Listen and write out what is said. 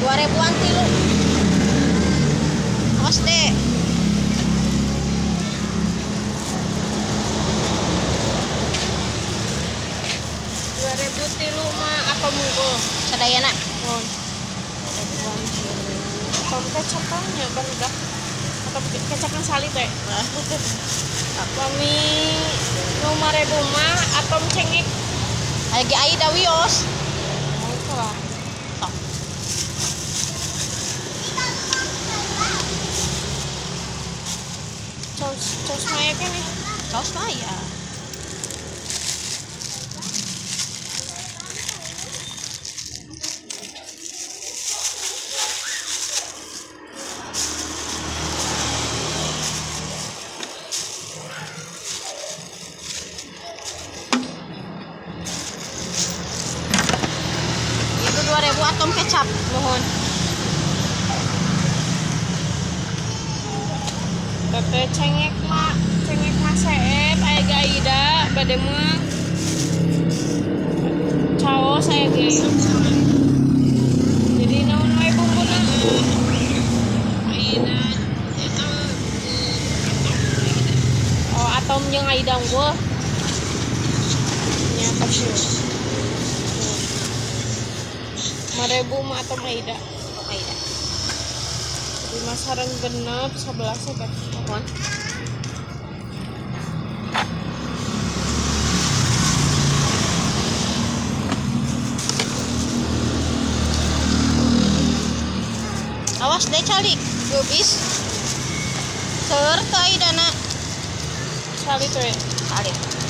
2000-an tilu. Awas deh. 2000 tilu mah apa mungkul? Sadayana. Oh. 2000-an tilu. Atom kecapnya barudak. Atom kecap yang sali teh. Pami nu 5000 mah atom cengek. Aya ge Aida wios. Oh, lah. Sok. Caos caos maya keneh. Caos mah aya. Itu 2000 atom kecap, Nuhun. Teteh cengek mah seep aya ge Aida bade mah caos aya ge. Jadi naon wae bumbuna? Aida eta atom Aida. Oh, atom jeung Aida unggul. Nya tos yeuh. 5000 mah atom Aida. Atom Aida. 5 sareng genep 11 teh. Nuhun. Awas deh calik, geubis. Seueur teu Aidana. Sali we. Calik.